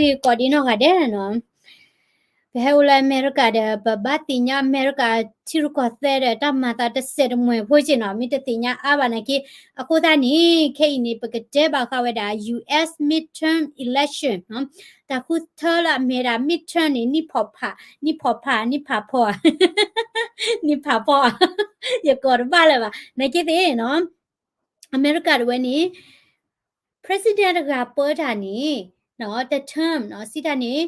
ဂ့ၤကိးဒံနီၢ်ဂၤဒဲးနီၤ. ပဟဲအိၣ်လၢအမဲရကၤဒီး ပဘၣ်သ့ၣ်ညါအမဲရကၤထံရူၢ်ကီၢ်သဲးဒီးတၢ်မၤသးတစဲးတမှဲၤဖိက့နီၤ, မ့ၢ်တသ့ၣ်ညါအါဘၣ်နာ်က့. အဃိသတးန့ၣ် ခဲအံၤန့ၣ် ပကတဲဘၣ်ဃးဝဲဒၣ် U S midterm election နီၤ, တၢ်ဃုထၢလၢအမ့ၢ်ဝဲဒၣ် midterm န့ၣ် နံၣ်ဖီၣ်ဖး, နံၣ်ဖီၣ်ဖး, နံၣ်ဖးဖီၣ်, နံၣ်ဖးဖီၣ်, ယကိးတဘၣ်လၢၤဘၣ် နာ်က့သ့ၣ်နီၤ. အမဲရကၤတဝဲန့ၣ် president တဂၤပၢတၢ်န့ၣ် တ term နီၤ, စံးတၢ်န့ၣ်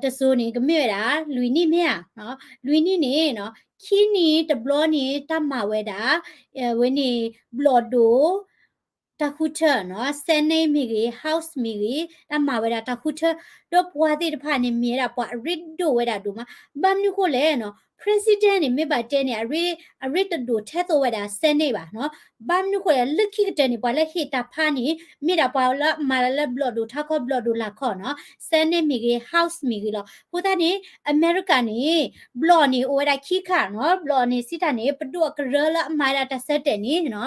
တစိၤန့ၣ် ကမ့ၢ်ဝဲဒၣ် လွံၢ်နံၣ်မ့ၢ်ဧါ, လွံၢ်နံၣ်န့ၣ်နီၤ, ခံနံၣ်တဘျီန့ၣ် တၢ်မၤဝဲဒၣ် ဝဲန့ၣ် ဘျီၣ်ဒိၣ် တၢ်ဃုထၢနီၤ, Senate မ့ၢ်ဂ့ၤ House မ့ၢ်ဂ့ၤ တၢ်မၤဝဲဒၣ်တၢ်ဃုထၢ, ဒီးပှၤသ့ၣ်တဖၣ်န့ၣ် မ့ၢ်ဝဲဒၣ်ပှၤအရ့ဒိၣ်ဝဲဒၣ်ဒိၣ်မး. ဘၣ်မနုၤဃိလဲၣ်နီၤ, president န့ၣ် မ့ၢ်ဘၣ်တဲန့ၣ် အရ့ အရ့တဒိၣ်ထဲသိးဝဲဒၣ် Senate ဘၣ်နီၤ. ဘၣ်မနုၤဃိလဲၣ် လၢခံကတၢၢ်န့ၣ် ပှၤလၢဟ့ၣ်တၢ်ဖးန့ၣ် မ့ၢ်ဒၣ်ပှၤလၢအမၤတၢ်လၢဘျီၣ်ဒိၣ်ထးခီ ဘျီၣ်ဒိၣ်လာ်ခီနီၤ, Senate မ့ၢ်ဂ့ၤ House မ့ၢ်ဂ့ၤလီၤ. အဃိသတးန့ၣ် အမဲရကၤန့ၣ် ဘျီၣ်န့ၣ် အိၣ်ဝဲဒၣ်ခံခါနီၤ, ဘျီၣ်န့ၣ် စံးတၢ်န့ၣ် ပဒိၣ်အကရၢလၢအမၤဝဲဒၣ်တၢ်ဆၢတဲာ်န့ၣ်နီၤ,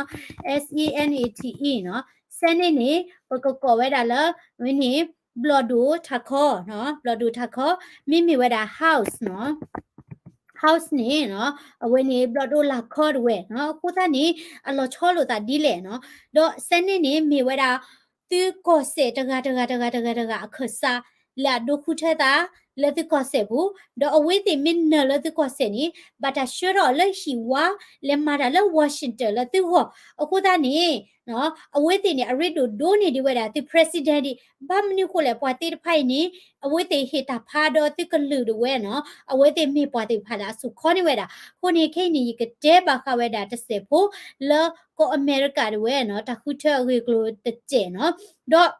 S E N A T E နီၤ, Senate န့ၣ် ပကကိးဝဲဒၣ်လၢ ဝဲန့ၣ် ဘျီၣ်ဒိၣ်ထးခီနီၤ, ဘျီၣ်ဒိၣ်ထးခီ, မ့မ့ၢ်ဝဲဒၣ် House နီၤ, House န့ၣ်နီၤ, အဝဲန့ၣ် ဘျီၣ်ဒိၣ်လာ်ခီတဝဲနီၤ. အဃိသတးန့ၣ် အလီၤဆီလိာ်သးဒ်လဲၣ်နီၤ, ဒီး Senate န့ၣ် မ့ၢ်ဝဲဒၣ် သုကီၢ်စဲၣ်တဂၤတဂၤတဂၤတဂၤတဂၤ အခၢၣ်စး လၢအဒိဃုထၢသး လၢသုကီၢ်စဲၣ်ပူၤ, ဒီးအဝဲသ့ၣ်မ့ၢ်နၢၤလၢသုကီၢ်စဲၣ်န့ၣ် ဘၣ်တၢ်ဆှၢထီၣ်အီၤလၢဟံၣ်ဝါ လဲၤမၤတၢ်လၢ Washington လၢသုဂီၢ်. အဃိသတးန့ၣ် အဝဲသ့ၣ်န့ၣ် အရ့ဒိၣ်ဒိၣ်န့ၢ်ဒံးဝဲဒၣ်သု president ဒံး. ဘၣ်မနုၤဃိလဲၣ် ပှၤသ့ၣ်တဖၣ်အံၤန့ၣ် အဝဲသ့ၣ်ဟ့ၣ်တၢ်ဖးဒီးသုကလုာ်ဒၣ်ဝဲနီၤ, အဝဲသ့ၣ်မ့ၢ်ပှၤသ့ၣ်တဖၣ်လၢအစိာ်ခီန့ၢ်ဝဲဒၣ်. အဃိန့ၣ် ခဲအံၤန့ၣ် ယကတဲဘၣ်ဃးဝဲဒၣ်တစဲးဖိ လၢကီၢ်အမဲရကၤဒၣ်ဝဲနီၤ, တၢ်ဃုထၢအဂ့ၢ်အကျိၤတစဲးနီၤ, ဒီး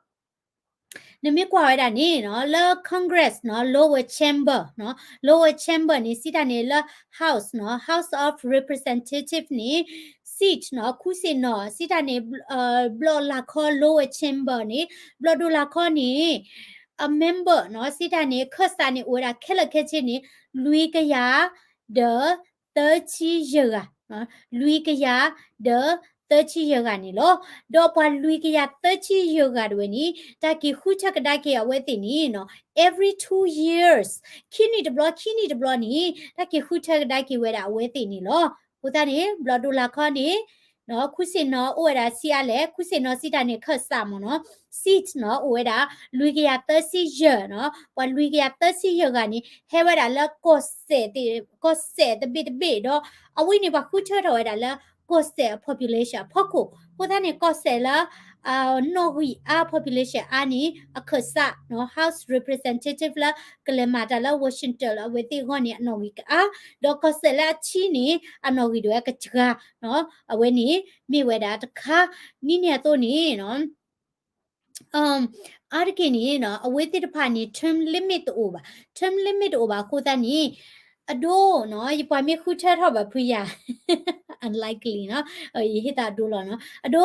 နမ့ၢ်ကွၢ်ဝဲဒၣ်န့ၣ်နီၤ, လၢ Congress နီၤ, lower chamber နီၤ, lower chamber န့ၣ် စံးတၢ်န့ၣ်လၢ House နီၤ, House of Representative န့ၣ် seat နီၤ, ခူစ့ၣ်နီၤ, စံးတၢ်န့ၣ် ဘျီၣ်လာ်ခီ lower chamber န့ၣ်, ဘျီၣ်ဒိၣ်လာ်ခီန့ၣ် အ member နီၤ, စံးတၢ်န့ၣ် ခၢၣ်စးန့ၣ် အိၣ်ဝဲဒၣ်ခဲလၢာ်ခဲဆ့န့ၣ် လွံၢ်ကယၤ ဒီး သၢဆံယဲၢ်ဂၤ, လွံၢ်ကယၤ ဒီး သၢဆံယဲၢ်ဂၤန့ၣ်လီၤ. ဒီးပှၤလွံၢ်ကယၤသၢဆံယဲၢ်ဂၤဒၣ်ဝဲန့ၣ် တၢ်က့ၤဃုထၢကဒါက့ၤအဝဲသ့ၣ်န့ၣ်နီၤ, every two years, ခံနံၣ်တဘျီ ခံနံၣ်တဘျီန့ၣ် တၢ်က့ၤဃုထၢကဒါက့ၤဝဲဒၣ်အဝဲသ့ၣ်န့ၣ်လီၤ. အဃိသတးန့ၣ် ဘျီၣ်ဒိၣ်လာ်ခီန့ၣ် ခူစ့ၣ်နီၤအိၣ်ဝဲဒၣ်ဆံးအါလဲၣ်, ခူစ့ၣ်နီၤစံးတၢ်န့ၣ် ခၢၣ်စးမ့ၢ်နီၤ, seat နီၤ အိၣ်ဝဲဒၣ် လွံၢ်ကယၤသၢဆံယဲၢ်နီၤ, ပှၤလွံၢ်ကယၤသၢဆံယဲၢ်ဂၤန့ၣ် ဟဲဝဲဒၣ်လၢကီၢ်စဲၣ်သ့ၣ် ကီၢ်စဲၣ်တဘ့ၣ်တဘ့ၣ်ဒီး အဝဲန့ၣ်ပှၤဃုထၢထီၣ်ဝဲဒၣ်လၢ ကီၢ်စဲၣ်အ population အဖီခိၣ်. အဃိသတးန့ၣ် ကီၢ်စဲၣ်လၢ နီၣ်ဂံၢ်အါ population အါန့ၣ် အခၢၣ်စးနီၤ, House Representative လၢကလဲၤမၤတၢ်လၢ Washington လၢအဝဲသ့ၣ်အဂီၢ်န့ၣ် အနီၣ်ဂံၢ်ကအါ, ဒီးကီၢ်စဲၣ်လၢအဆံးန့ၣ် အနီၣ်ဂံၢ်ဒၣ်ဝဲကစှၤနီၤ. အဝဲန့ၣ်မ့ၢ်ဝဲဒၣ်တခါ ဒ်န့ၣ်အသိးန့ၣ်နီၤ အါတက့ၢ်န့ၣ်နီၤ အဝဲသ့ၣ်တဖၣ်န့ၣ် term limit တအိၣ်ဘၣ်, term limit တအိၣ်ဘၣ်အဃိသတးန့ၣ် အဒိနီၤ ယပှၤမ့ၢ်ဃုထၢထီၣ်ဘၣ်ဖုယၤ unlikely နီၤ, ယဟ့ၣ်သးအဒိလီၤနီၤ, အဒိ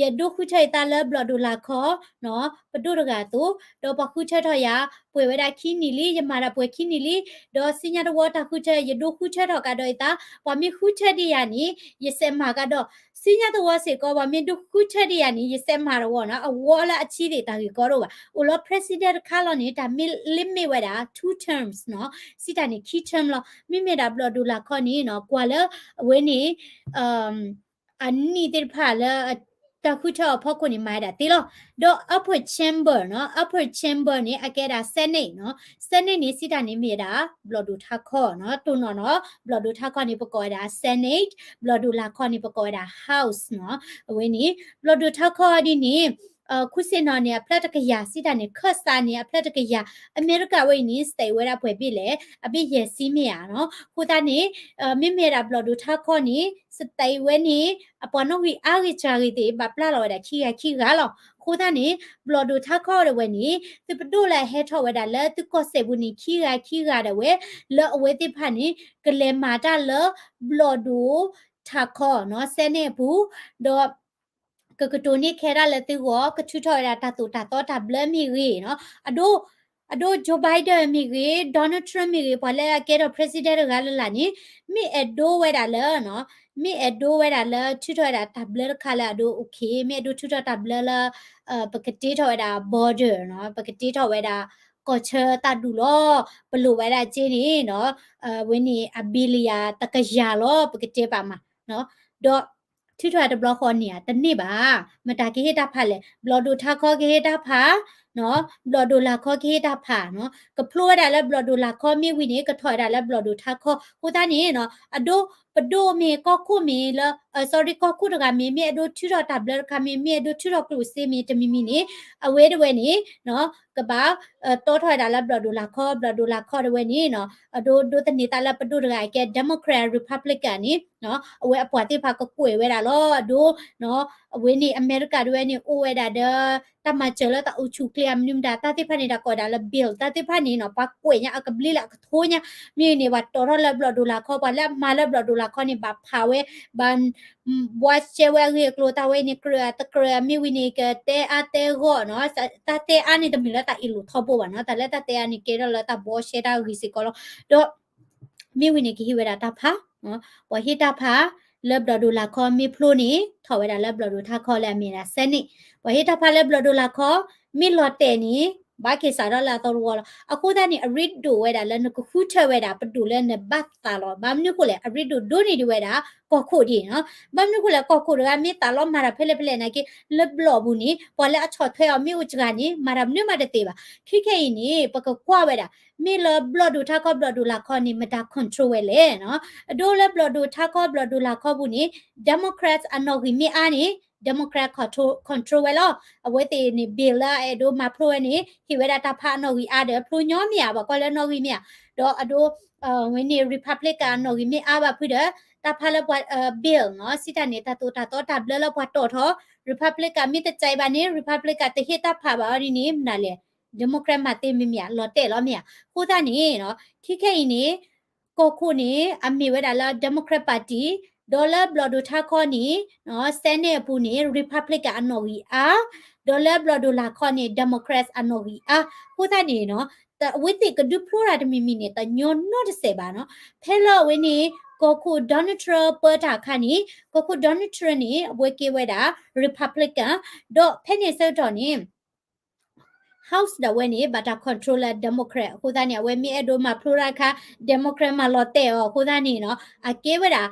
ယဒိဃုထၢယသးလၢဘျီၣ်ဒိၣ်လာ်ခီနီၤ ပဒိၣ်တဂၤအသိး, ဒီးပှၤဃုထၢထီၣ်ယၤ ပှဲၤဝဲဒၣ်ခံနံၣ်လံ, ယမၤတၢ်ပှဲၤခံနံၣ်လံ, ဒီးဆူညါတဝီတၢ်ဃုထၢ ယဒိဃုထၢထီၣ်ကဒီးယသး, ပှၤမ့ၢ်ဃုထၢဒံးယၤန့ၣ် ယစဲးမၤကဒီး, ဆူညါတဝီစ့ၢ်ကီး ပှၤမ့ၢ်ဒိဃုထၢဒံးယၤန့ၣ် ယစဲးမၤတဝီနီၤ, အဝီလၢအဆံးသ့ၣ်တၢ်ဂ့ၢ်ကီတအိၣ်ဘၣ်. အိၣ်လီၤ president တခါလီၤန့ၣ် တၢ်မ့ၢ် limit ဝဲဒၣ် two terms နီၤ, စံးတၢ်န့ၣ် ခံ term လီၤ. မ့မ့ၢ်ဒၣ်ဘျီၣ်ဒိၣ်လာ်ခီန့ၣ်နီၤ ကွၢ်လၢအဝဲန့ၣ် အနံၣ်သ့ၣ်တဖၣ်လၢ တၢ်ဃုထၢအဖီခိၣ်န့ၣ် မၤဝဲဒၣ်သ့လီၤ. ဒီး upper chamber နီၤ, upper chamber န့ၣ် အကဲဒၣ် Senate နီၤ, Senate န့ၣ် စံးတၢ်န့ၣ်မ့ၢ်ဝဲဒၣ် ဘျီၣ်ဒိၣ်ထးခီနီၤ, တိၢ်နီၣ်နီၤ, ဘျီၣ်ဒိၣ်ထးခီန့ၣ် ပကိးဝဲဒၣ် Senate, ဘျီၣ်ဒိၣ်လာ်ခီန့ၣ် ပကိးဝဲဒၣ် House နီၤ. အဝဲန့ၣ် ဘျီၣ်ဒိၣ်ထးခီဒ်န့ၣ် ခူစ့ၣ်နီၤန့ၣ် အဖျၢၣ်တကယၤ စံးတၢ်န့ၣ် ခၢၣ်စးန့ၣ် အဖျၢၣ်တကယၤ, အမဲရကၤဝဲအံၤန့ၣ် state ဝဲဒၣ်ပှဲၤဘ့ၣ်လဲၣ်, အဘ့ၣ်ယဲၢ်ဆံမ့ၢ်ဧါနီၤ. အဃိသတးန့ၣ် မ့မ့ၢ်ဒၣ်ဘျီၣ်ဒိၣ်ထးခီန့ၣ် state ဝဲန့ၣ် အပှၤနီၣ်ဂံၢ်အါဂ့ၤစှၤဂ့ၤသ့ၣ် ဘၣ်ပျၢ်လီၤဝဲဒၣ်ခံဂၤခံဂၤလီၤ. အဃိသတးန့ၣ် ဘျီၣ်ဒိၣ်ထးခီဒၣ်ဝဲန့ၣ် သုပဒိၣ်လၢအဟဲထီၣ်ဝဲဒၣ်လၢသုကီၢ်စဲၣ်ပူၤန့ၣ် ခံဂၤခံဂၤဒၣ်ဝဲ လၢအဝဲသ့ၣ်တဖၣ်န့ၣ် ကလဲၤမၤတၢ်လၢဘျီၣ်ဒိၣ်ထးခီနီၤ Senate အပူၤ, ဒီး ကကတိၤန့ၢ်ခဲဒၣ်လၢသုဂီၢ် ကထုးထီၣ်ဝဲဒၣ်တၢ်သိၣ်တၢ်သီတၢ်ဘျၢမ့ၢ်ဂ့ၤနီၤ, အဒိ အဒိ Joe Biden မ့ၢ်ဂ့ၤ Donald Trump မ့ၢ်ဂ့ၤ ပှၤလၢအကဲထီၣ် president တဂၤလၢ်လၢ်န့ၣ် မ့ၢ်အဲၣ်ဒိးဝဲဒၣ်လၢ မ့ၢ်အဲၣ်ဒိးဝဲဒၣ်လၢထုးထီၣ်ဝဲဒၣ်တၢ်ဘျၢတခါလၢအဒိ okay မ့ၢ်အဲၣ်ဒိးထုးထီၣ်တၢ်ဘျၢလၢ ပကတ့ထီၣ်ဝဲဒၣ် border နီၤ ပကတ့ထီၣ်ဝဲဒၣ် ကီၢ်ဆၢတၢ်ဒူၣ်လီၤ ပလိၣ်ဝဲဒၣ်က့န့ၣ်နီၤ အဝဲန့ၣ် အဘံလံယၤတကယၤလီၤ ပကတဲပာ်မး ဒီး ထုးထီၣ်တဘျီဃီန့ၣ်ဧါ တန့ၢ်ဘၣ် မတၤကဟ့ၣ်တၢ်ဖးလဲၣ် ဘျီၣ်ဒိၣ်ထါခီကဟ့ၣ်တၢ်ဖး ဘျီၣ်ဒိၣ်လၤခီကဟ့ၣ်တၢ်ဖးနီၤ ကဖျိဝဲဒၣ်လၢဘျီၣ်ဒိၣ်လၤခီမ့ၢ်ဝံၤန့ၣ် ကထီၣ်ဝဲဒၣ်လၢဘျီၣ်ဒိၣ်ထါခီ အဃိသတးန့ၣ်နီၤ အဒိ ပဒိၣ်မ့ၢ်ကီၢ်ခိၣ်မ့ၢ်လၢ sorry ကီၢ်ခိၣ်တဂၤမ့ၢ် မ့ၢ်အဲၣ်ဒိးထုးထီၣ်တၢ်ဘျၢတခါမ့ၢ် မ့ၢ်အဲၣ်ဒိးထုးထီၣ်ကျိၣ်စ့မ့ၢ်တမံၤမံၤန့ၣ် အဝဲတဝဲန့ၣ်နီၤ ကဘၣ် တီထီၣ်ဝဲဒၣ်လၢဘျီၣ်ဒိၣ်လၤခီ ဘျီၣ်ဒိၣ်လၤခီတဝဲန့ၣ်နီၤ အဒိ ဒိးသန့ၤသးလၢပဒိၣ်တဂၤအကဲ Democrat Republican န့ၣ် အဝဲအပှၤသ့ၣ်တဖၣ်ကကွဲးဝဲဒၣ်လီၤ အဒိ အဝဲန့ၣ် အမဲရကၤတဝဲန့ၣ် အိၣ်ဝဲဒၣ်ဒီး တၢ်မၤစၢၤလၢတၢ်အိၣ်ဆူၣ်အိၣ်ချ့အမနုၤမတၤ တၢ်သ့ၣ်တဖၣ်န့ၣ် တၢ်ကိးဒၣ်လၢ bill တၢ်သ့ၣ်တဖၣ်န့ၣ်နီၤ ပှၤကွဲးညါအကဘျ့လၢအကထိညါ မ့ၢ်န့ၣ် ပှၤတီထီၣ်လၢဘျီၣ်ဒိၣ်လၤခီ ပှၤလၢအမၤလၢဘျီၣ်ဒိၣ်လၤခီန့ၣ် ဘၣ်ဖးဝဲ ဘၣ် ဘှါရှဲဝဲအဂ့ၢ်အကျိၤ တၢ်ဝဲအံၤန့ၣ် ကြၢးတကြၢး မ့ၢ်ဝံၤန့ၣ် ကတဲအါတဲဂီၢ်နီၤ တၢ်တဲအါန့ၣ် တမ့ၢ်လၢတၢ်အ့ၣ်လိာ်ထီဘိဘၣ်နီၤ တၢ်လၢတၢ်တဲအါန့ၣ် ကဲထီၣ်လၢတၢ်ဘှါရှဲတၢ်ဂ့ၢ်စ့ၢ်ကီးလီၤ ဒီး မ့ၢ်ဝံၤန့ၣ် ကဟ့ၣ်ဝဲဒၣ်တၢ်ဖး ပှၤဟ့ၣ်တၢ်ဖး လၢဘျီၣ်ဒိၣ်လၤခီမ့ၢ်ဖျိန့ၣ် ထီၣ်ဝဲဒၣ်လၢဘျီၣ်ဒိၣ်ထါခီလၢအမ့ၢ်ဒၣ် Senate ပှၤဟ့ၣ်တၢ်ဖးလၢဘျီၣ်ဒိၣ်လၤခီ မ့ၢ်လီၤတဲာ်န့ၣ် ဘၣ်က့ၤစးထီၣ်လၢအသီတဝီလီၤ အဃိသတးန့ၣ် အရ့ဒိၣ်ဝဲဒၣ်လၢနကဃုထၢဝဲဒၣ် ပဒိၣ်လၢနဘၣ်သးလီၤ ဘၣ်မနုၤဃိလဲၣ် အရ့ဒိၣ်ဒိၣ်န့ၢ်ဒံးဝဲဒၣ် ကီၢ်ခိၣ်ဒ်နီၤ ဘၣ်မနုၤဃိလဲၣ် ကီၢ်ခိၣ်တဂၤမ့ၢ်သးလီမၤတၢ်ဖဲလဲၣ်ဖဲလဲၣ်နာ်က့ လၢဘျီၣ်ပူၤန့ၣ် ပှၤလၢအဆီၣ်ထွဲအီၤမ့ၢ်အိၣ်စှၤန့ၣ် မၤတၢ်မနုၤမးတသ့ဘၣ် ခဲခဲအံၤန့ၣ် ပကကွၢ်ဝဲဒၣ် မ့ၢ်လၢဘျီၣ်ဒိၣ်ထါခီဘျီၣ်ဒိၣ်လၤခီန့ၣ် မတၤ control ဝဲလဲၣ်နီၤ အဒိလၢဘျီၣ်ဒိၣ်ထါခီဘျီၣ်ဒိၣ်လၤခီပူၤန့ၣ် Democrat အနီၣ်ဂံၢ်မ့ၢ်အါန့ၣ် Democrat control ဝဲလီၤ အဝဲသ့ၣ်န့ၣ် bill လၢအအဲၣ်ဒိးမၤဖျိဝဲန့ၣ် ဟ့ၣ်ဝဲဒၣ်တၢ်ဖးအနီၣ်ဂံၢ်အါဒီး ဖျိညီမ့ၢ်ဧါ ပှၤကွၢ်လၢနီၣ်ဂံၢ်မ့ၢ်ဧါ ဒီးအဒိ ဝဲန့ၣ် Republican အနီၣ်ဂံၢ်မ့ၢ်အါဘၣ်ဖုဒီး တၢ်ဖးလၢပှၤ bill နီၤ စံးတၢ်န့ၣ် တၢ်သိၣ်တၢ်သီတၢ်ဘျၢလၢပှၤတီၣ်ထီၣ် Republican မ့ၢ်တစဲးဘၣ်န့ၣ် Republican တဟ့ၣ်တၢ်ဖးဘၣ်အီၤဒ်န့ၣ် မနုၤလဲၣ် Democrat မၤသ့မ့ၢ်မ့ၢ်ဧါ လီၤတဲာ်လီၤမ့ၢ်ဧါ အဃိသတးန့ၣ်နီၤ ခဲခဲအံၤန့ၣ် ကီၢ်ခိၣ်န့ၣ် အမ့ၢ်ဝဲဒၣ်လၢ Democrat Party ဒီးလၢဘျီၣ်ဒိၣ်ထါခီန့ၣ် Senate အပူၤန့ၣ် Republican အနီၣ်ဂံၢ်အါ ဒီးလၢဘျီၣ်ဒိၣ်လၤခီန့ၣ် Democrats အနီၣ်ဂံၢ်အါ အဃိသတးန့ၣ်နီၤ အဝဲသ့ၣ်ကဒုးဖျိတၢ်တမံၤမံၤန့ၣ် တညီနီတစဲးဘၣ်နီၤ ဖဲလၢအဝဲန့ၣ် ကီၢ်ခိၣ် Donald Trump ပၢတၢ်အခါန့ၣ် ကီၢ်ခိၣ် Donald Trump န့ၣ် အဝဲကဲဝဲဒၣ် Republican ဒီးဖဲန့ၣ်ဆၢကတီၢ်န့ၣ် House ဒၣ်ဝဲန့ၣ် ဘၣ်တၢ် control လၢ Democrat အဃိသတးန့ၣ် အဝဲမ့ၢ်အဲၣ်ဒိးမၤဖျိတၢ်အခါ Democrat မၤလီၤတဲာ်အီၤအဃိသတးန့ၣ်နီၤ အကဲဝဲဒၣ်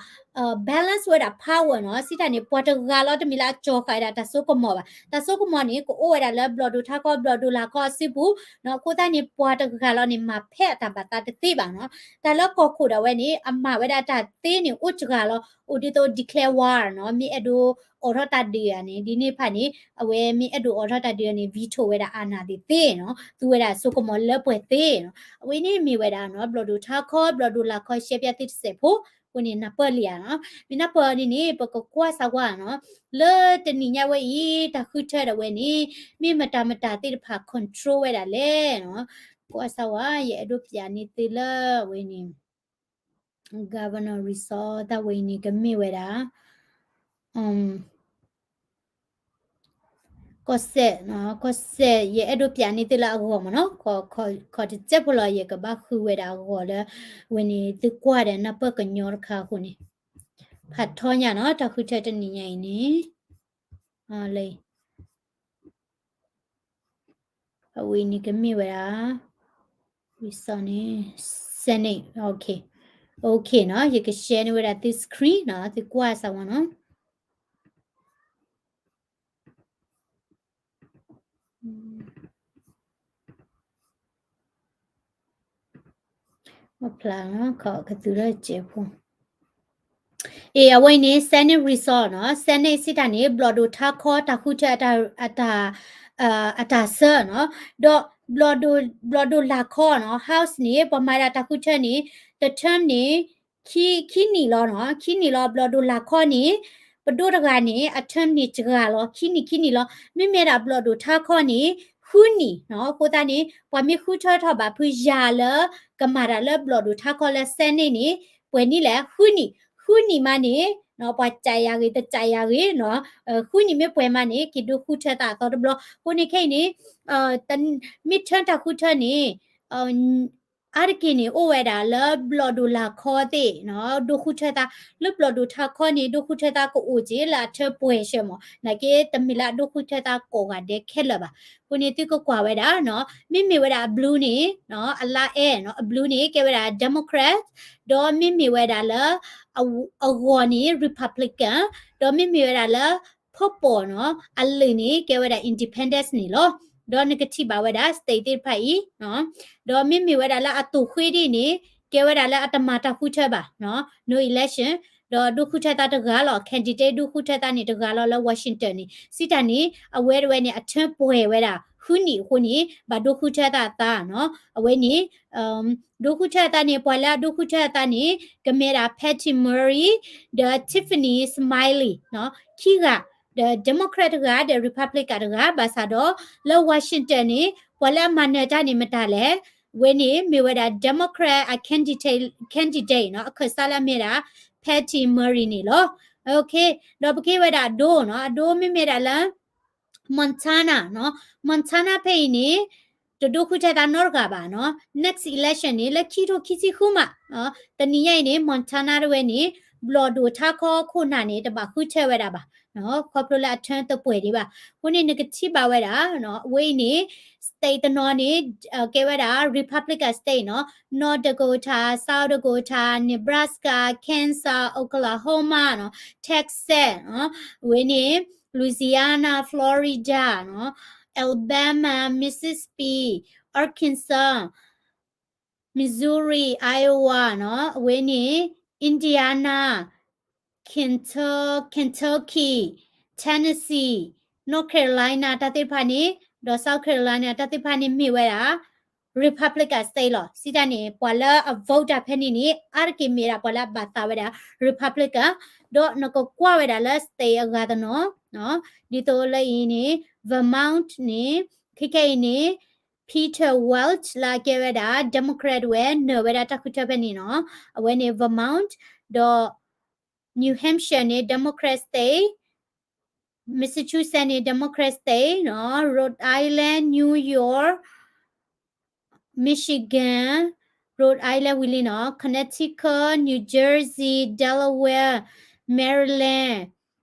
balance ဝဲဒၣ် power နီၤ စံးတၢ်န့ၣ် ပှၤတဂၤလီၤတမ့ၢ်လၢအကၠီၤဃာ်ဝဲဒၣ်တၢ်စိကမီၤဘၣ် တၢ်စိကမီၤန့ၣ် ကအိၣ်ဝဲဒၣ်လၢဘျီၣ်ဒိၣ်ထါခီ ဘျီၣ်ဒိၣ်လၤခီအစုပူၤနီၤ အဃိသတးန့ၣ် ပှၤတဂၤလီၤန့ၣ် မၤဖဲအတၢ်ဘၣ်သးတသ့ဘၣ်နီၤ တၢ်လၢကီၢ်ခိၣ်ဒၣ်ဝဲန့ၣ် အမၤဝဲဒၣ်တၢ်သ့န့ၣ် အိၣ်စှၤလီၤ အိၣ်ဒ်သိး declare war နီၤ မ့ၢ်အဲၣ်ဒိးအိးထီၣ်တၢ်ဒုးဧါန့ၣ် ဒ်န့ၣ်တဖၣ်န့ၣ် အဝဲမ့ၢ်အဲၣ်ဒိးအိးထီၣ်တၢ်ဒုးန့ၣ် veto ဝဲဒၣ် အာဏာ သ့သ့နီၤ သူဝဲဒၣ်စိကမီၤလၢပှဲၤသ့နီၤ အဝဲန့ၣ်မ့ၢ်ဝဲဒၣ်နီၤ ဘျီၣ်ဒိၣ်ထါခီ ဘျီၣ်ဒိၣ်လၤခီ ရှဲပၠးသ့တစဲးဖိ အဃိန့ၣ် နၢ်ပၢၢ်လံဧါနီၤ မ့ၢ်နၢ်ပၢၢ်အီၤဒ်န့ၣ် ပကကွၢ်စၢ်ဝဲနီၤ လၢတနံၤညါဝဲအံၤ တၢ်ဃုထၢဒၣ်ဝဲန့ၣ် မ့ၢ်မတၤမတၤသ့ၣ်တဖၣ် control ဝဲဒၣ်လဲၣ်နီၤ ကွၢ်စၢ်ဝဲ ယအဲၣ်ဒိးပၠးန့ၢ်သုလၢအဝဲန့ၣ် Governor Resort တၢ်ဝဲအံၤန့ၣ် ကမ့ၢ်ဝဲဒၣ် ကီၢ်စဲၣ်, ကီၢ်စဲၣ် ယအဲၣ်ဒိးပၠးန့ၢ်သုလၢအဂီၢ်မ့ၢ်နီၤ, ခီတစဲးဖိလီၤ ယကဘၣ်ဃုဝဲဒၣ်အဂီၢ်လၢ ဝဲန့ၣ်သုကွၢ်ဒီးနၢ်ပၢၢ်ကညီတခါအဃိန့ၣ်, ဖးထီညါနီၤ တၢ်ဃုထၢတနံၤညါအံၤန့ၣ်, လၢ အဝဲန့ၣ်ကမ့ၢ်ဝဲဒၣ် result န့ၣ် Senate, okay, okay နီၤ, ယက share န့ၢ်ဝဲဒၣ်သု screen နီၤ, သုကွၢ်စၢ်ဝဲနီၤ. မ့ၢ်ဖျါနီၤ, ခီကသုလၢစဲးဖိ အ့ အဝဲအံၤန့ၣ် Senate result နီၤ, Senate စံးတၢ်န့ၣ် ဘျီၣ်ဒိၣ်ထါခီတၢ်ဃုထၢအတၢ်, အတၢ်ဆၢနီၤ, ဒီး ဘျီၣ်ဒိၣ်လၤခီနီၤ, House န့ၣ် ပှၤမၤဒၣ်တၢ်ဃုထၢန့ၣ် တ term န့ၣ် ခံနံၣ်လီၤနီၤ, ခံနံၣ်လီၤ, ဘျီၣ်ဒိၣ်လၤခီန့ၣ် ပဒိၣ်တဂၤန့ၣ် အ term န့ၣ်စှၤလီၤ, ခံနံၣ်ခံနံၣ်လီၤ, မ့မ့ၢ်ဒၣ်ဘျီၣ်ဒိၣ်ထါခီန့ၣ် ဃုနံၣ်နီၤ, အဃိသတးန့ၣ် ပှၤမ့ၢ်ဃုထၢထီၣ်ဘၣ်ဖုယၤလၢ ကမၤတၢ်လၢဘျီၣ်ဒိၣ်ထါခီလၢ Senate န့ၣ် ပှဲၤနံၣ်လဲၣ်, ဃုနံၣ်, ဃုနံၣ်မးန့ၣ် ပှၤစးယၤဂ့ၤ တစးယၤဂ့ၤနီၤ, ဃုနံၣ်မ့ၢ်ပှဲၤမးန့ၣ် က့ၤဒိဃုထၢသးအသီတဘျီ. အဃိန့ၣ်ခဲအံၤန့ၣ် midterm တၢ်ဃုထၢန့ၣ် အါတက့ၢ်န့ၣ် အိၣ်ဝဲဒၣ်လၢဘျီၣ်ဒိၣ်လာ်ခီသ့ၣ်နီၤ ဒိဃုထၢသး, လၢဘျီၣ်ဒိၣ်ထၢခီန့ၣ် ဒိဃုထၢသးကအိၣ်က့ၤလၢအထၢပှဲၤဆၢမး, နာ်က့တမ့ၢ်လၢအဒိဃုထၢသးကိးဂၤဒဲးခဲလၢာ်ဘၣ်. အဃိန့ၣ်သုကကွၢ်ဝဲဒၣ်နီၤ မ့မ့ၢ်ဝဲဒၣ်အblueန့ၣ် အလါအဲၣ်နီၤ အblueန့ၣ် ကဲဝဲဒၣ် Democrat, ဒီးမ့မ့ၢ်ဝဲဒၣ်လၢ အဂီၤန့ၣ် Republican, ဒီးမ့မ့ၢ်ဝဲဒၣ်လၢ purpleနီၤ အလၢာ်န့ၣ် ကဲဝဲဒၣ် independence န့ၣ်လီၤ. ဒီးနကထံၣ်ဘၣ်ဝဲဒၣ် state သ့ၣ်တဖၣ်အံၤ, ဒီးမ့မ့ၢ်ဝဲဒၣ်လၢအသိၣ်ဃ့ဒ်န့ၣ် ကဲဝဲဒၣ်လၢအတမၤတၢ်ဃုထၢဘၣ်, no election, ဒီးဒိဃုထၢသးတဂၤလီၤ. candidate ဒိဃုထၢသးန့ၣ်တဂၤလီၤလၢ Washington န့ၣ် စံးတၢ်န့ၣ် အဝဲတဝဲန့ၣ် အထၢပှဲၤဝဲဒၣ် ဃုနံၣ်အဃိန့ၣ် ဘၣ်ဒိဃုထၢသးအသးနီၤ. အဝဲန့ၣ် ဒိဃုထၢအသးန့ၣ် ပှၤလၢအဒိဃုထၢအသးန့ၣ် ကမ့ၢ်ဒၣ် Patty Murray ဒီး Tiffany Smiley နီၤ ခံဂၤ, ဒီး Democrat တဂၤ ဒီး Republican တဂၤ, ဘၣ်ဆၣ်ဒီး လၢ Washington န့ၣ် ပှၤလၢအမၤနၢၤတၢ်န့ၣ်မတၤလဲၣ်, ဝဲန့ၣ်မ့ၢ်ဝဲဒၣ် Democrat အ candidate, candidate နီၤ အခၢၣ်စးလၢအမ့ၢ်ဒၣ် Patty Murray န့ၣ်လီၤ. ဒီးပကဟ့ၣ်ဝဲဒၣ်အဒိနီၤ, အဒိမ့မ့ၢ်ဒၣ်လၢ Montana နီၤ, Montana ဖဲအံၤန့ၣ် တဒိဃုထၢသးနီတဂၤဘၣ်နီၤ. next election န့ၣ် လၢခံထိခံဆံဃုမး, တနံၤညါအံၤန့ၣ် Montana တဝဲန့ၣ် ဘျီၣ်ဒိၣ်ထါခီခိၣ်နၢ်န့ၣ် တဘၣ်ဃုထၢဝဲဒၣ်ဘၣ်, ခီဖျိလၢအထၢတပှဲၤဒံးဘၣ်. အဃိန့ၣ်နကထံၣ်ဘၣ်ဝဲဒၣ် အဝဲအံၤန့ၣ် state တနီၤန့ၣ် ကဲဝဲဒၣ် Republican state နီၤ, North Dakota, South Dakota, Nebraska, Kansas, Oklahoma နီၤ, Texas နီၤ, အဝဲန့ၣ် Louisiana, Florida နီၤ, Alabama, Mississippi, Arkansas, Missouri, Iowa နီၤ, အဝဲန့ၣ် Indiana, Kentucky, Tennessee, North Carolina တၢ်သ့ၣ်တဖၣ်န့ၣ် ဒီး South Carolina တၢ်သ့ၣ်တဖၣ်န့ၣ်မ့ၢ်ဝဲဒၣ် Republican state လီၤ. စံးတၢ်န့ၣ် ပှၤလၢအ vote တၢ်ဖဲန့ၣ်န့ၣ် အါတက့ၢ်မ့ၢ်ဒၣ်ပှၤလၢအဘၣ်သးဝဲဒၣ် Republican, ဒီးနကကွၢ်ဝဲဒၣ်လၢ state အဂၤတနီၤ, ဒ်သိးလၢအံၤန့ၣ် Vermont န့ၣ် ခဲခဲအံၤန့ၣ် Peter Welch လၢအကဲဝဲဒၣ် Democrat ဝဲ နၢၤဝဲဒၣ်တၢ်ဃုထၢဖဲန့ၣ်နီၤ, အဝဲန့ၣ် Vermont, ဒီး New Hampshire န့ၣ် Democrat state, Massachusetts န့ၣ် Democrat state နီၤ, Rhode Island, New York, Michigan, Rhode Island ဝံၤလံနီၤ, Connecticut, New Jersey, Delaware, Maryland,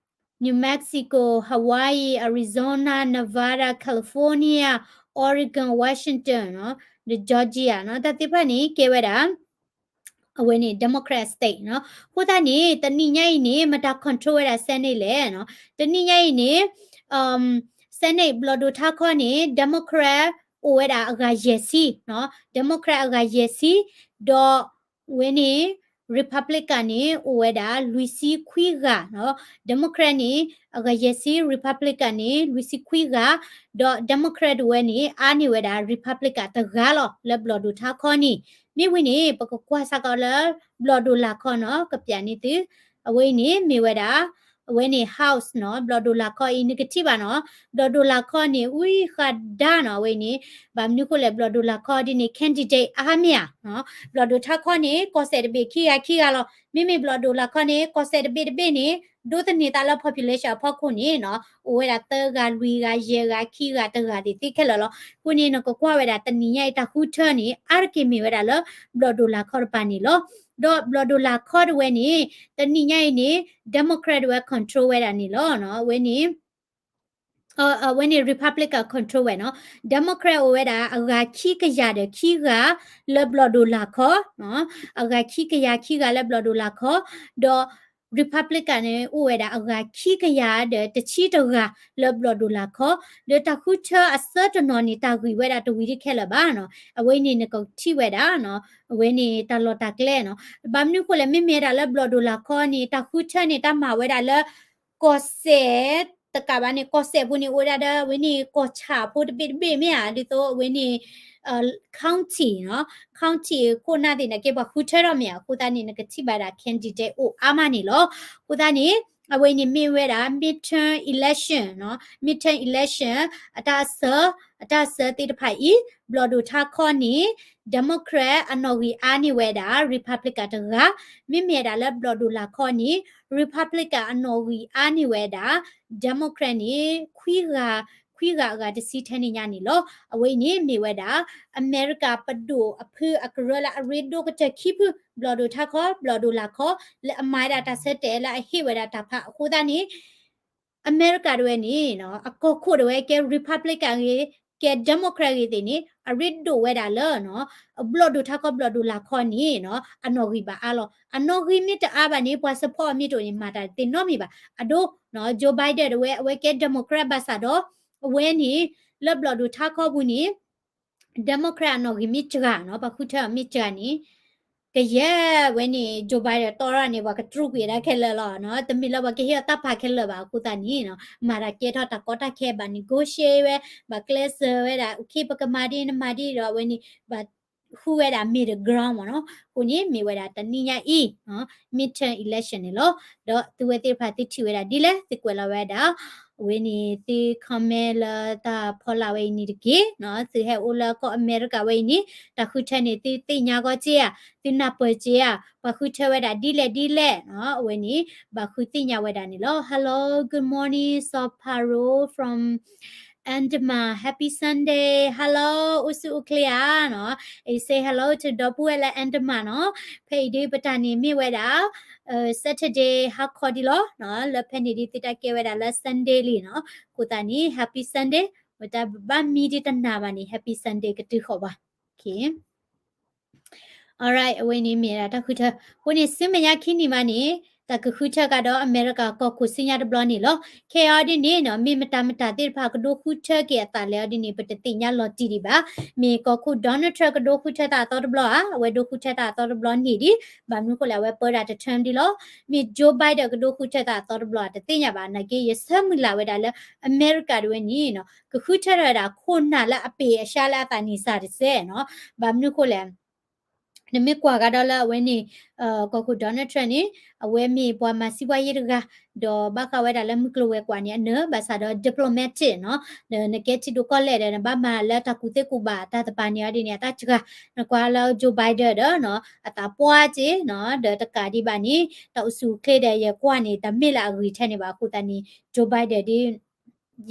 New Mexico, Hawaii, Arizona, Nevada, California, Oregon, Washington နီၤ, ဒီး Georgia နီၤ, တၢ်သ့ၣ်တဖၣ်န့ၣ် ကဲဝဲဒၣ် အဝဲန့ၣ် Democrat state နီၤ. အဃိသတးန့ၣ် တနံၤညါအံၤန့ၣ် မတၤ control ဝဲဒၣ် Senate လဲၣ်နီၤ. တနံၤညါအံၤန့ၣ် Senate ဘျီၣ်ဒိၣ်ထါခီန့ၣ် Democrat အိၣ်ဝဲဒၣ်အဂၤယဲၢ်ဆံနီၤ, Democrat အဂၤယဲၢ်ဆံ, ဒီး ဝဲန့ၣ် Republican န့ၣ် အိၣ်ဝဲဒၣ်လွံၢ်ဆံခွံဂၤနီၤ, Democrat န့ၣ် အဂၤယဲၢ်ဆံ, Republican န့ၣ် လွံၢ်ဆံခွံဂၤ, ဒီး Democrat တဝဲန့ၣ် အါန့ၢ်ဝဲဒၣ် Republican တဂၤလီၤ လၢဘျီၣ်ဒိၣ်ထါခီန့ၣ်. မ့ၢ်ဝံၤန့ၣ် ပကကွၢ်စ့ၢ်ကီးလၢ ဘျီၣ်ဒိၣ်လာ်ခီနီၤ, ကပျးန့ၢ်သု, အဝဲအံၤန့ၣ် မ့ၢ်ဝဲဒၣ် အဝဲန့ၣ် House နီၤ, ဘျီၣ်ဒိၣ်လာ်ခီအံၤ နကထံၣ်ဘၣ်နီၤ, ဘျီၣ်ဒိၣ်လာ်ခီန့ၣ် ဝံဃးဒါနီၤ, အဝဲအံၤန့ၣ် ဘၣ်မနုၤဃိလဲၣ် ဘျီၣ်ဒိၣ်လာ်ခီဒ်န့ၣ် candidate အါမးဧါ, ဘျီၣ်ဒိၣ်ထါခီန့ၣ် ကီၢ်စဲၣ်တဘ့ၣ်ခံဂၤခံဂၤလီၤ. မ့မ့ၢ်ဘျီၣ်ဒိၣ်လာ်ခီန့ၣ် ကီၢ်စဲၣ်တဘ့ၣ်တဘ့ၣ်န့ၣ် ဒိးသန့ၤသးလၢ population အဖီခိၣ်န့ၣ်နီၤ, အိၣ်ဝဲဒၣ်သၢဂၤလွံၢ်ဂၤယဲၢ်ဂၤ ခံဂၤတဂၤသ့ၣ်သ့ၣ်ခဲလၢာ်လီၤ. အဃိန့ၣ် နကကွၢ်ဝဲဒၣ်တနံၤညါအံၤတၢ်ဃုထၢန့ၣ် အါတက့ၢ်မ့ၢ်ဝဲဒၣ်လၢ ဘျီၣ်ဒိၣ်လာ်ခီတပၤန့ၣ်လီၤ. ဒီးဘျီၣ်ဒိၣ်လာ်ခီတဝဲန့ၣ် တနံၤညါအံၤန့ၣ် Democrat တဝဲ control ဝဲဒၣ်န့ၣ်လီၤ. အဝဲန့ၣ် အဝဲန့ၣ် Republican control ဝဲနီၤ. Democrat အိၣ်ဝဲဒၣ်အဂၤခံကယၤဒီးခံဂၤ လၢဘျီၣ်ဒိၣ်လာ်ခီ, အဂၤခံကယၤခံဂၤလၢဘျီၣ်ဒိၣ်လာ်ခီ, ဒီး Republican န့ၣ် အိၣ်ဝဲဒၣ်အဂၤခံကယၤဒီးတဆံတဂၤလၢဘျီၣ်ဒိၣ်လာ်ခီ, ဒီးတၢ်ဃုထၢအဆၢတနီၤန့ၣ် တၢ်ဂံၢ်ဝဲဒၣ်တဝံၤတခဲလၢာ်ဘၣ်နီၤ. အဝဲန့ၣ်နကထံၣ်ဝဲဒၣ်နီၤ, အဝဲန့ၣ်တၢ်လီၢ်တၢ်ကျဲနီၤ. ဘၣ်မနုၤဃိလဲၣ် မ့မ့ၢ်ဝဲဒၣ်လၢဘျီၣ်ဒိၣ်လာ်ခီန့ၣ် တၢ်ဃုထၢန့ၣ် တၢ်မၤဝဲဒၣ်လၢ ကီၢ်စဲၣ် တကးဘၣ်န့ၣ် ကီၢ်စဲၣ်ဖိန့ၣ် အိၣ်ဝဲဒၣ်ဒီး အဝဲန့ၣ် ကီၢ်ဆၣ်ဖိတဘ့ၣ်တဘ့ၣ်မ့ၢ်ဧါ, ဒ်သိးအဝဲန့ၣ် county နီၤ, county ခိၣ်နၢ်သ့ၣ်န့ၣ် ကဲပှၤဃုထၢထီၣ်မ့ၢ်ဧါ. အဃိသတးန့ၣ် နကထံၣ်ဘၣ်ဒၣ် candidate အိၣ်အါမးန့ၣ်လီၤ. အဃိသတးန့ၣ် အဝဲအံၤန့ၣ်မ့ၢ်ဝဲဒၣ် midterm election နီၤ, midterm election အတၢ်အဆၢ, အတၢ်အဆၢသ့ၣ်တဖၣ်အံၤ ဘျီၣ်ဒိၣ်ထါခီန့ၣ် Democrat အနီၣ်ဂံၢ်အါန့ၢ်ဝဲဒၣ် Republican တဂၤ, မ့မ့ၢ်ဒၣ်လၢဘျီၣ်ဒိၣ်လာ်ခီန့ၣ် Republican အနီၣ်ဂံၢ်အါန့ၢ်ဝဲဒၣ် Democrat န့ၣ် ခွံဂၤ, ခွံဂၤအဂၤတဆံထဲန့ၣ်ညါန့ၣ်လီၤ. အဝဲအံၤန့ၣ်မ့ၢ်ဝဲဒၣ် အမဲရကၤပဒိၣ်အဖုအကရၢလၢအရ့ဒိၣ်ကတၢၢ်ခံဖု ဘျီၣ်ဒိၣ်ထါခီ ဘျီၣ်ဒိၣ်လာ်ခီ လၢအမၤဝဲဒၣ်တၢ်ဆၢတဲာ်လၢအဟ့ၣ်ဝဲဒၣ်တၢ်ဖးအဃိသတးန့ၣ် အမဲရကၤတဝဲန့ၣ် အကီၢ်ခိၣ်တဝဲကဲ Republican ဂ့ၤ, ကဲ Democrat ဂ့ၤသ့ၣ်န့ၣ် အရ့ဒိၣ်ဝဲဒၣ်လၢ ဘျီၣ်ဒိၣ်ထါခီဘျီၣ်ဒိၣ်လာ်ခီန့ၣ် အနီၣ်ဂံၢ်ဘၣ်အါလီၤ. အနီၣ်ဂံၢ်မ့ၢ်တအါဘၣ်န့ၣ် ပှၤ support အီၤမ့ၢ်တအိၣ်န့ၣ် မၤတၢ်တသ့နီတမံၤဘၣ်. အဒိ Joe Biden တဝဲ အဝဲကဲ Democrat ဘၣ်ဆၣ်ဒီး အဝဲန့ၣ် လၢဘျီၣ်ဒိၣ်ထါခီပူၤန့ၣ် Democrat အနီၣ်ဂံၢ်မ့ၢ်စှၤနီၤ, ပှၤဃုထၢအီၤမ့ၢ်စှၤန့ၣ် ကယဲၢ်ဝဲန့ၣ် Joe Biden တီရၣ်န့ၣ် ပှၤကတြူာ်ကွံာ်ဝဲဒၣ်ခဲလၢာ်လီၤ. တမ့ၢ်လၢပှၤကဟ့ၣ်အီၤတၢ်ဖးခဲလၢာ်ဘၣ်အဃိသတးန့ၣ် မၤတၢ်ကဲထီၣ်တၢ်ကီတၢ်ခဲဘၣ်န့ၣ် negotiate ဝဲ ဘၣ်ကျဲးစၢးဝဲဒၣ် okay ပကမၤဒ်နမၤဒ်ဒီး အဝဲန့ၣ် ဘၣ်ဃုဝဲဒၣ် middle ground မ့ၢ်နီၤ. အဃိန့ၣ်မ့ၢ်ဝဲဒၣ်တနံၤညါအံၤ midterm election န့ၣ်လီၤ. ဒီးသုဝဲသ့ၣ်တဖၣ်သုထံၣ်ဝဲဒၣ်ဒ်လဲၣ် သုကွဲးလီၤဝဲဒၣ် အဝဲန့ၣ်သု comment လၢတၢ်ဖီလာ်ဝဲအံၤန့ၣ်တက့ၢ်နီၤ. သုဟဲအိၣ်လၢကီၢ်အမဲရကၤဝဲအံၤန့ၣ် တၢ်ဃုထၢန့ၣ် သုသ့ၣ်ညါဂီၢ်က့ဧါ, သုနၢ်ပၢၢ်က့ဧါ, ပှၤဃုထၢဝဲဒၣ်ဒ်လဲၣ်ဒ်လဲၣ်နီၤ. အဝဲန့ၣ် ဘၣ်ဃုသ့ၣ်ညါဝဲဒၣ်န့ၣ်လီၤ. Hello, good morning, Saw Paro from Andaman, happy Sunday. Hello, အိၣ်ဆူၣ်အိၣ်ချ့ဧါနီၤ. I say hello to ဒီပုၢ်ဝဲၢ်လၢ Andaman နီၤ. ဖဲအံၤဒ်ပတၢ်န့ၣ်မ့ၢ်ဝဲဒၣ် Saturday ဟါခီဒ်လီၤနီၤ. လၢဖဲန့ၣ်ဒ်သုတၢ်ကဲဝဲဒၣ်လၢ Sunday လံနီၤ. အဃိသတးန့ၣ် happy Sunday, ဝဲတၢ်ဘၣ်မံဒ်တနၤဘၣ်န့ၣ် happy Sunday ကတုၤဃီၤဘၣ်. Okay. Alright, အဝဲန့ၣ်မ့ၢ်ဒၣ်တၢ်ဃုထၢ. အဃိန့ၣ် ဆူမဲာ်ညါခံနံၣ်မးန့ၣ် တၢ်ကဃုထၢကဒီးအမဲရကၤကီၢ်ခိၣ်ဆူညါတဘျီန့ၣ်လီၤ. ခဲအံၤဒ်န့ၣ်နီၤ မ့ၢ်မတၤမတၤသ့ၣ်တဖၣ်ကဒိဃုထၢက့ၤအသးလဲၣ်အီၤဒ်န့ၣ် ပတသ့ၣ်ညါလီၤတံၢ်ဒံးဘၣ်. မ့ၢ်ကီၢ်ခိၣ် Donald Trump ကဒိဃုထၢသးအသီတဘျီဧါ, အဝဲဒိဃုထၢသးအသီတဘျီန့ၣ်ဒံး, ဘၣ်မနုၤဃိလဲၣ် အဝဲပၢတၢ်တ term ဒံးလီၤ. မ့ၢ် Joe Biden ကဒိဃုထၢသးအသီတဘျီဧါ တသ့ၣ်ညါဘၣ်. နာ်က့ ယဆၢမုၢ်လၢ်ဝဲဒၣ်လၢ အမဲရကၤတဝဲန့ၣ်နီၤ ကဃုထၢထီၣ်ဝဲဒၣ်ခိၣ်နၢ်လၢအပ့ၢ်အရှါလၢအသးနံၣ်စၢ်တစဲးနီၤ. ဘၣ်မနုၤဃိလဲၣ် နမ့ၢ်ကွၢ်ကဒီးလၢအဝဲန့ၣ် ကီၢ်ခိၣ် Donald Trump န့ၣ် အဝဲမ့ၢ်ပှၤမၤစံးဘှါယ့တဂၤ, ဒီးဘၣ်ဃးဝဲဒၣ်လၢမုၢ်ကျိၤဝဲၤကွာ်န့ၣ် အနၢၤ ဘၣ်ဆၣ်ဒီး diplomatic နီၤ, ဒီးနကဲထံဒိၣ်ကီၢ်လဲၢ်ဒီး နဘၣ်မၤလၢတၢ်ကူၣ်သ့ကူၣ်ဘၣ်တၢ်သပှၢ်န့ၣ်အီၤဒ်န့ၣ် အတၢ်စှၤ, နကွၢ်လၢ Joe Biden ဒီးနီၤ အသးပှၢ်က့နီၤ, ဒီးတကးဒံးဘၣ်န့ၣ် တၢ်အိၣ်ဆူၣ်အိၣ်ချ့ဒီး ယကွၢ်န့ၣ် တၢ်မ့ၢ်လၢအဂ့ၤထဲန့ၣ်ဘၣ်အဃိသတးန့ၣ် Joe Biden ဒ်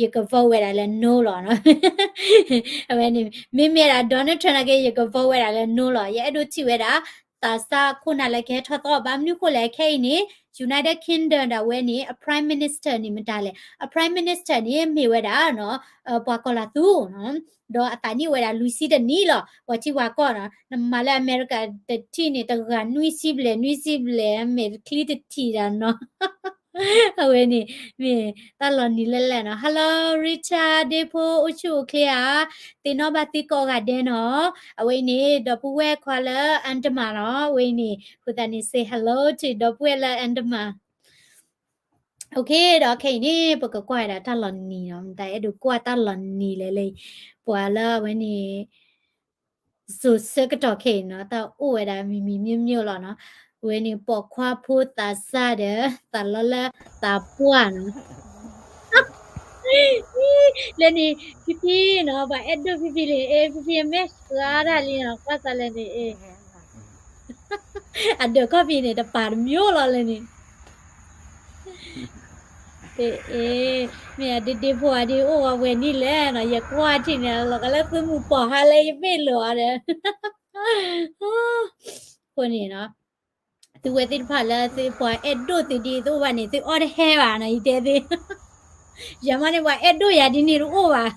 ယက vote ဝဲဒၣ်လၢ no လီၤနီၤ. အဝဲန့ၣ် မ့မ့ၢ်ဒၣ် Donald Trump နာ်က့ ယက vote ဝဲဒၣ်လၢ no လီၤ. ယအဲၣ်ဒိးထံၣ်ဝဲဒၣ် သးစၢ်ခိၣ်နၢ်လၢကဟဲထီၣ်သီ ဘၣ်မနုၤဃိလဲၣ် ခဲအံၤန့ၣ် United Kingdom ဒၣ်ဝဲန့ၣ် အ Prime Minister န့ၣ်မတၤလဲၣ်. အ Prime Minister န့ၣ် မ့ၢ်ဝဲဒၣ်နီၤ ပှၤကီၢ်လၤသူနီၤ, ဒီးအသးနံၣ်အိၣ်ဝဲဒၣ်လွံၢ်ဆံတနံၣ်လီၤ. ပှၤထံပှၤကီၢ်နီၤ နမၤလၢအမဲရကၤတထံၣ်န့ၣ် တဂၤနွံဆံဘျဲၣ် နွံဆံဘျဲၣ် မဲာ်ချံတထံၣ်တၢ်နီၤ. အဝဲန့ၣ် မ့ၢ်တၢ်လီၤနံၤလဲၣ်လဲၣ်နီၤ. Hello Richard ဒ့ဖိ အိၣ်ဆူၣ်အိၣ်ချ့ဧါ, သ့ၣ်နီၣ်ဘၣ်သုကိးဂၤဒဲးနီၤ. အဝဲအံၤန့ၣ် ဒီပုၢ်ဝဲၢ်ခွါလၢ Andaman နီၤ. အဝဲအံၤန့ၣ် အဃိသတးန့ၣ် say hello to ဒီပုၢ်ဝဲၢ်လၢ Andaman. Okay ဒီးခဲအံၤန့ၣ် ပကကွၢ်ဝဲဒၣ်တၢ်လီၤနံၤနီၤ. မတၤအဲၣ်ဒိးကွၢ်တၢ်လီၤနံၤလဲၣ်လဲၣ်, ပှၤလၢအဝဲန့ၣ် စိၤဆၢကတီၢ်ခဲအံၤနီၤ တၢ်အိၣ်ဝဲဒၣ်မံၤမံၤမျိးမျိးလီၤနီၤ. အဝဲန့ၣ် ပိာ်ခွါဖိသးစၢ်ဒီး သးလီလၢသးပှၢ်နီၤ. လၢန့ၣ် ဖံဖံနီၤ ပှၤအဲၣ်ဒိးဖံဖံလံ အ့ ဖံဖံအမဲာ်ဆှးတၢ်လံနီၤ ကွၢ်စးလဲၣ်န့ၣ် အ့ အဒၢးခီၣ်ဖံးန့ၣ် တပာ်တမျိးလီၤလၢန့ၣ် အ့ မ့ၢ်အဒ့ဒ့ဖိအဒ့အိၣ်ဝဲဝဲန့ၣ်လဲၣ်နီၤ ယကွၢ်ထံၣ်န့ၣ် လီၤကလၢသုမုၢ်ပှၢ်ဟါလၢယဘ့ၣ်လိာ်အီၤဒီး အဃိန့ၣ်နီၤ သုဝဲသ့ၣ်တဖၣ်လၢသုပှၤအဲၣ်ဒိးသုဒ်သိးဘၣ်န့ၣ် သုအီၣ်တဟဲဘၣ်နီၤ ယတဲသု ယၤမ့ၢ်န့ၣ် ပှၤအဲၣ်ဒိးယၤဒ်န့ၣ်တအိၣ်ဘၣ်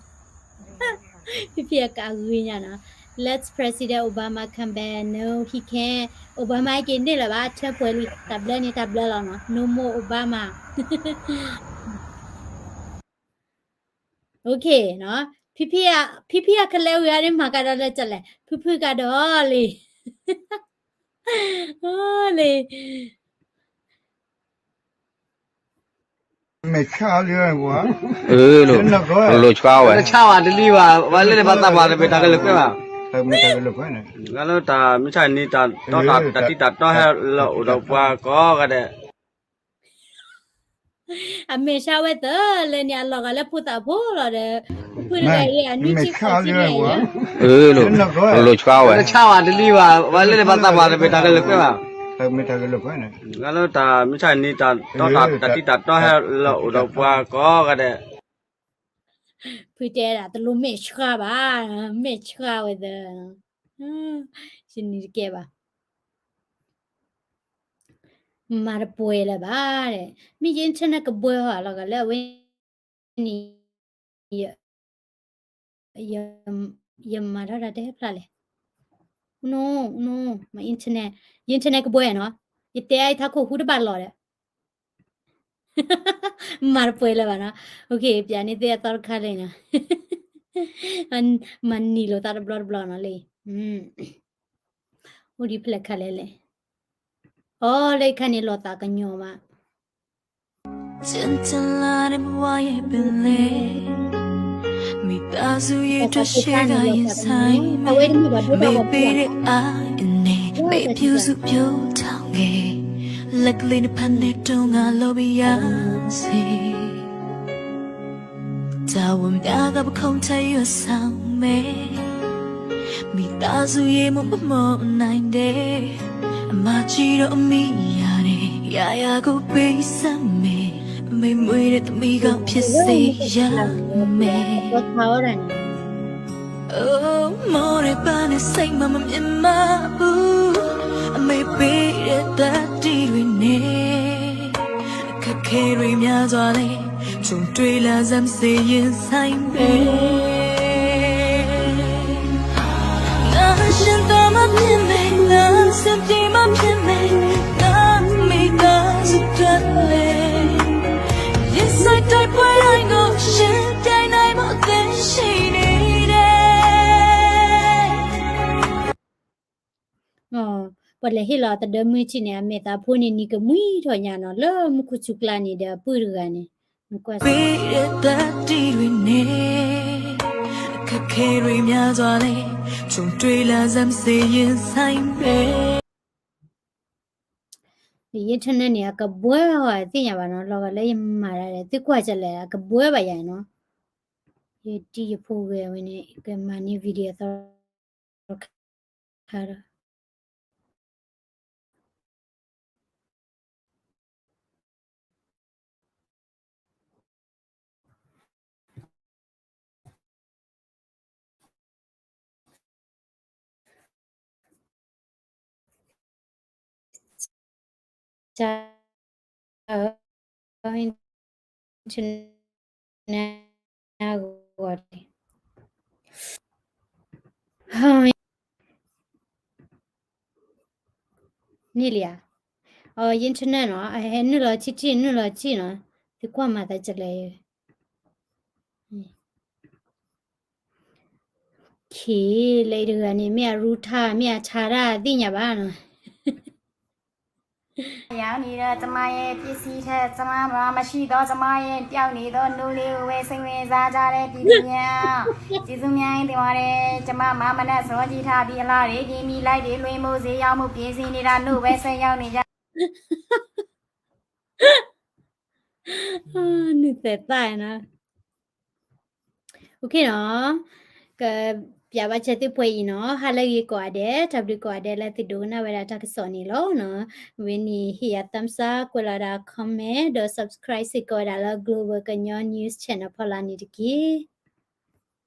ဖံဖံအကးဂ့ၤညါနီၤ Let President Obama come back. No, he can't. Obama က့ၤန့ၢ်လၢၤဘၣ် ထၢပှဲၤလံ တၢ်ဘျၢန့ၣ်တၢ်ဘျၢလီၤနီၤ No more Obama. Okay နီၤ ဖံဖံအကလဲၤဝံၤအါဒ်မၤကဒီးလၢကလဲၣ် ဖုဖုကဒီးလံ လံ မဲာ်ဆှးလံဝဲ လိၤဆှါဝဲ တဆါဝဲတလံၤဘၣ် ဝဲလၢဘၣ်သးပှၢ်တမ့ၢ်တၢ်ကလုာ်ကွဲဘၣ် လၢတၢ်မုၢ်ဆါနံၤတၢ်တီတၢ်တံၢ်တၢ်တီဟဲလၢအိၣ်ဒီးပှၤကိးဂၤဒဲး အမဲာ်ဆှးဝဲသၢလၢန့ၣ် အလီၤဂာ်လၢဖိသၣ်ဖိလီၤဒီး, ဖုတဂၤအံၤ အနွံဆံဃိးဆံန့ၣ်, လိၤလိၤဆှးဝဲ, တဆါဝဲတလံဘၣ်, ဝဲလၢန့ၣ်ဘၣ်သးပှၢ်တဘ့ၣ်တၢ်ကလၢာ်ကွဲဘၣ်, မ့ၢ်တၢ်ကလၢာ်ကွဲန့ၣ်, ဂၤလၢတၢ်မုၢ်ဆါန့ၣ် တၢ်တီတၢ်တံၢ်တၢ်တီဟဲလီၤအိၣ်ဒီးပှၤကိးဂၤဒဲး ဖုတဲဒၣ် တလိၣ်မဲာ်ဆှးဘၣ်, မဲာ်ဆှးဝဲသၢ, ယနံၤတကဲဘၣ်, မၤတပှဲၤလၢၤဘၣ်, မ့ၢ်ယ internet ကဘှဲဟီၣ်လီၤဂာ်လၢအဝဲန့ၣ် ယမၤထီၣ်တၢ်တဟဲဖျါလဲၣ်, မၤ internet, ယ internet ကဘှဲနီၤ, ယတဲအံၤထါခိၣ်ဟူတဘၣ်လီၤဒီး မၤတပှဲၤလၢၤဘၣ်နီၤ, ပျးန့ၢ်သ့ၣ်အသီတခါလၢနီၤ, မၤနံၤလိာ်သးတဘျီတဘျီနီၤလၢ, အိၣ်ဒံးဖဲလဲၣ်ခါလဲၣ်လဲၣ်, အီၤလၢခါန့ၣ်လီၤသးကညီၤမး ကျဉ်းကျဉ်းလၢ်လၢ်နဲ့ဘဝရဲ့ပင်လယ်, မိသားစုရေအတွက်ရှည်ကရင်ဆိုင်မယ်, မ့ၢ်ပေးတဲ့အားအနဲ့ မ့ၢ်ပြုစုပျိုးထောင်ခဲ့, လက်ကလေးနှစ်ဖက်နဲ့တုန်းကလိုပါရစေ, တာဝန်များကပခုန်ထက်ရွတ်ဆောင်မယ်, မိသားစုရေမုန်မမော်နိုင်တဲ့ အမကြီးတို့အမိရတယ်, ရာရာကိုပေးဆက်မယ်, အမေမွေးတဲ့သမီးကောင်းဖြစ်စေရမယ်. အိုး မော်တဲ့ပန်းနဲ့စိတ်မမမြင်မဘူး, အမေပေးတဲ့သတိတွေနဲ့ အခက်ခဲတွေများစွာလည်း ကြုံတွေ့လာစမ်းစေရင်ဆိုင်မယ်. ငါရှင်သန်မှဖြစ်မယ်, ငါစင်ပြေမှဖြစ်မယ်, ငါမိသားစုအတွက်လည်း ရင်ဆိုင်တိုက်ပွဲတိုင်းကို ရှင်ပြိုင်နိုင်ဖို့အသင့်ရှိနေတယ်. ပှၤလဲၤဟ့ၣ်လီၤသဒၢမုၢ်ထံန့ၣ် အမဲာ်သးဖိန့ၣ် နံၤကမှံထီၣ်ညါနီၤ လၢမူခိၣ်ဆူကျါန့ၣ်ဒီး အပုၢ်တဂၤန့ၣ် နကွၢ်စ့ၢ် ပေးတဲ့သတိတွေနဲ့ အခက်ခဲတွေများစွာလည်း ကြုံတွေ့လာစမ်းစေရင်ဆိုင်မယ်. ယ internet န့ၣ် အကဘှဲဟီၣ်သ့ၣ်ညါဘၣ်နီၤ, လီၤဂာ်လၢယမၤတၢ်ဒီး သုကွၢ်ကလဲၣ် အကဘှဲဘၣ်ယၤနီၤ, ယတံၤယဖိဂဲၤဝဲန့ၣ် ကမၤန့ၢ် video သီခါဒီး internet ဂီၢ် န့ၣ်လံဧါ, အ internet နီၤ အဟဲနုာ်လီၤထံထံ နုာ်လီၤထံနီၤ, သုကွၢ်မၤသးကလဲၣ်, ခဲလၢအံၤတဂၤန့ၣ် မ့ၢ်အရူထါ မ့ၢ်အထါတၢ်သ့ၣ်ညါဘၣ်နီၤ. ရောက်နေတော့ ကျမရဲ့ပစ္စည်းထက် ကျမမှာမရှိသော ကျမရဲ့ပျောက်နေသော နို့လေးကိုပဲ စိတ်ဝင်စားကြတဲ့ ပြည်သူများ ကျေးဇူးများတင်ပါတယ်။ ကျမမှာ မနက်စောကြီးထပြီး အလှတွေပြင်ပြီး လိုက်တွေလွှင့်ဖို့ ဈေးရောက်မှု ပြင်ဆင်နေတာ နို့ပဲ စိတ်ရောက်နေကြ နုာ်သဲးသၣ်နီၤ. OK နီၤ, ကပျးဘၣ်ဆၢသုပှဲၤအံၤနီၤ, ဟါလၢအဂ့ၤကိးဂၤဒဲး, တၢ်ဘျုးကိးဂၤဒဲးလၢသုဒိကနၣ်ဝဲဒၣ်တၢ်ကစီၣ်န့ၣ်လီၤနီၤ. ဝဲန့ၣ်ဟ့ၣ်ယၤ thumbs up, ကွဲးလီၤဒၣ် comment ဒီး subscribe စ့ၢ်ကီးဝဲဒၣ်လၢ Global ကညီ News Channel ဖီလာ်န့ၣ်တက့ၢ်.